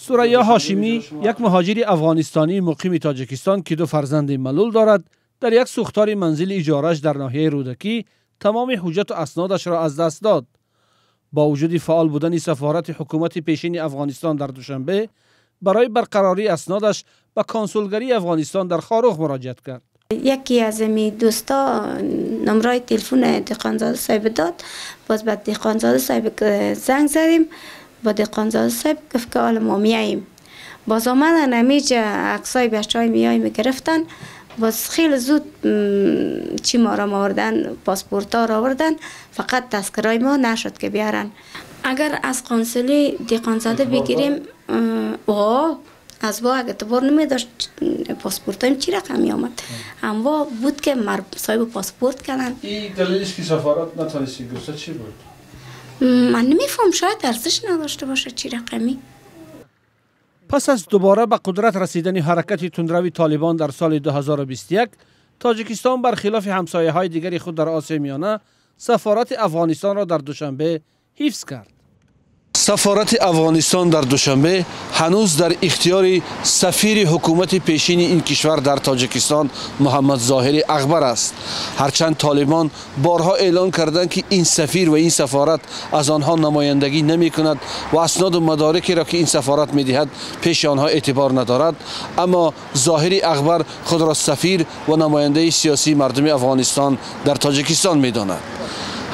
Сурайё Ҳошимӣ, як муҳоҷири афғонистонӣ муқими Тоҷикистон, ки ду фарзанди маълул дорад, дар як сӯхтори манзили иҷорааш дар ноҳияи Рӯдакӣ тамоми ҳуҷҷату аснодашро аз даст дод. Бо вуҷуди фаъол будани сафорати ҳукумати пешини Афғонистон дар Душанбе, барои барқарории аснодаш ба консулгарии Афғонистон дар Хоруғ муроҷиат кард. Яке аз ами дӯсто номраи телефон Деҳқонзода соҳиб дод. Боз ба Деҳқонзода соҳиб занг задем. Бо Деҳқонзода соҳиб гуфт, ки ҳоло мо меоем. Боз омадан, амиҷа аксای бачаҳои меоем гирифтан. Боз хеле зуд чӣ мо را آوردن، پاسپورت ها را آوردن، فقط تذکرای ما نشد که بیارن. اگر از قنسولی دهقانزاده بگیریم، از با اگر اعتبار نمی داشت، پاسپورت هم چی رقم می آمد؟ هم بود که صاحب پاسپورت کردن. این دلیلش که سفارت نتونستی گفته چی بود؟ من نمیفهم، شاید ارزش نداشته باشه، چی رقمی. پس از دوباره به قدرت رسیدن حرکت تندروی طالبان در سال 2021، تاجیکستان برخلاف همسایه های دیگر خود در آسیای میانه سفارت افغانستان را در دوشنبه حفظ کرد. Сафорати Афғонистон дар Душанбе ҳанӯз дар ихтиёри сафири ҳукумати пешини ин кишвар дар Тоҷикистон Муҳаммад Зоҳири Ағбар аст. Ҳарчанд Толибон борҳо эълон карданд, ки ин сафир ва ин сафорат аз онҳо намояндагӣ намекунад ва асноду мадорикеро, ки ин сафорат медиҳад, пеши онҳо эътибор надорад, аммо Зоҳири Ағбар худро сафир ва намояндаи сиёсии мардуми Афғонистон дар Тоҷикистон медонад.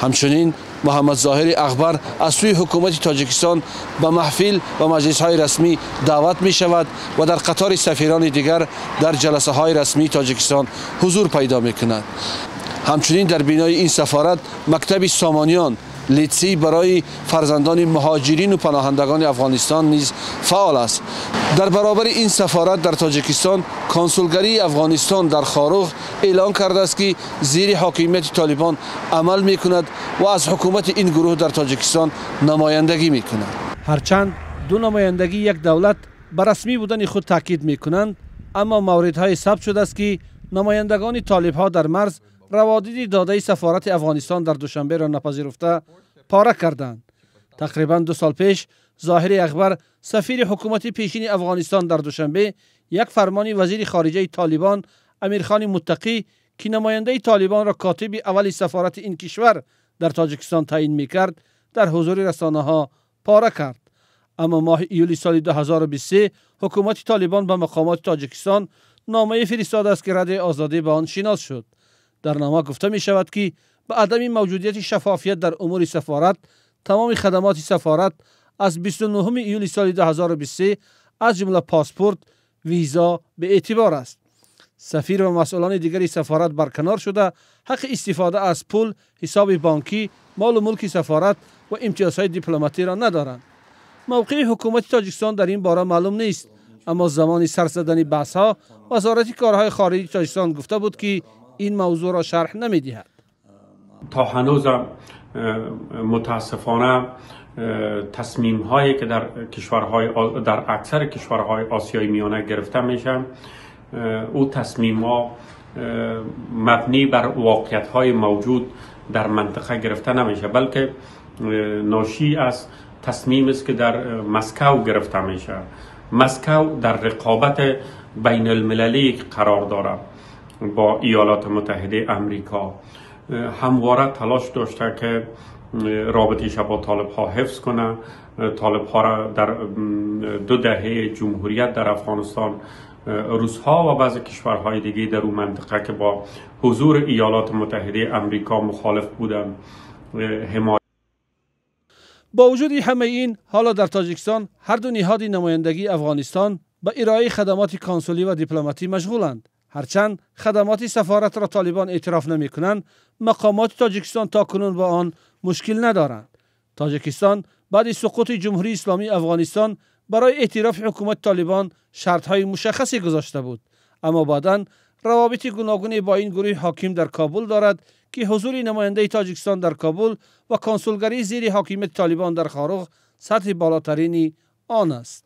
Ҳамчунин Муҳаммад Зоҳири Ағбар аз сӯи ҳукумати Тоҷикистон ба маҳфил ва маҷлисҳои расмӣ даъват мешавад ва дар қатори сафирони дигар дар ҷаласаҳои расмии Тоҷикистон ҳузур пайдо мекунад. Ҳамчунин дар бинои ин сафорат мактаби Сомониён, литсей барои фарзандони муҳоҷирину паноҳандагони Афғонистон низ фаъол аст. Дар баробари ин сафорат дар Тоҷикистон, консулгарии Афғонистон дар Хоруғ эълон кардааст, ки зери ҳокимияти Толибон амал мекунад ва аз ҳукумати ин гурӯҳ дар Тоҷикистон намояндагӣ мекунад. Ҳарчанд ду намояндагии як давлат ба расмӣ будани худ таъкид мекунанд, аммо мавридҳое сабт шудааст, ки намояндагони толибҳо дар марз раводиди додаи сафорати Афғонистон дар Душанберо напазируфта, пора карданд. Тақрибан 2 сол пеш Зоҳири Ағбар, сафири ҳукумати пешини Афғонистон дар Душанбе, як фармони вазири хориҷаи Толибон Амирхони Муттақӣ, ки намояндаи Толибонро котиби аввали сафорати ин кишвар дар Тоҷикистон таъин мекард, дар ҳузури расонаҳо пора кард. Аммо моҳи июли соли 2023 ҳукумати Толибон ба мақомоти Тоҷикистон номае фиристодааст, ки Радиои Озодӣ ба он шинос шуд. Дар нома гуфта мешавад, ки ба адами мавҷудияти шаффофият дар умури сафорат, тамоми хадамоти сафорат аз 29 июли соли 2023, аз ҷумла паспорт, виза, беэътибор аст. Сафир ва масъулони дигари сафорат барканор шуда, ҳаққи истифода аз пул, ҳисоби бонкӣ, молу мулки сафорат ва имтиёзҳои дипломатиро надоранд. Мавқеи ҳукумати Тоҷикистон дар ин бора маълум нест, аммо замони сар задани баҳсҳо Вазорати корҳои хориҷии Тоҷикистон гуфта буд, ки ин мавзӯъро шарҳ намедиҳад. تا هنوزم متاسفانه تصمیم هایی که در اکثر کشورهای آسیای میانه گرفته میشه، او تصمیم ها مبنی بر واقعیت های موجود در منطقه گرفته نمیشه، بلکه ناشی از تصمیم است که در مسکو گرفته میشه. مسکو در رقابت بین المللی قرار داره با ایالات متحده امریکا. همواره تلاش داشته که رابطه با طالب ها حفظ کنه. طالب ها را در 2 دهه جمهوریت در افغانستان، روس ها و بعضی کشورهای دیگه در اون منطقه که با حضور ایالات متحده امریکا مخالف بودن، حمایت با وجود همه این، حالا در تاجیکستان هر دو نهاد نمایندگی افغانستان به ارائه خدمات کانسولی و دیپلماتی مشغولند. هرچند خدمات سفارت را طالبان اعتراف نمی کنند، مقامات تاجیکستان تا کنون با آن مشکل ندارند. تاجیکستان بعد سقوط جمهوری اسلامی افغانستان برای اعتراف حکومت طالبان شرط های مشخصی گذاشته بود، اما بعدا روابط گوناگونی با این گروه حاکم در کابل دارد که حضور نماینده تاجیکستان در کابل و کنسولگری زیر حاکمیت طالبان در خاروغ سطح بالاترین آن است.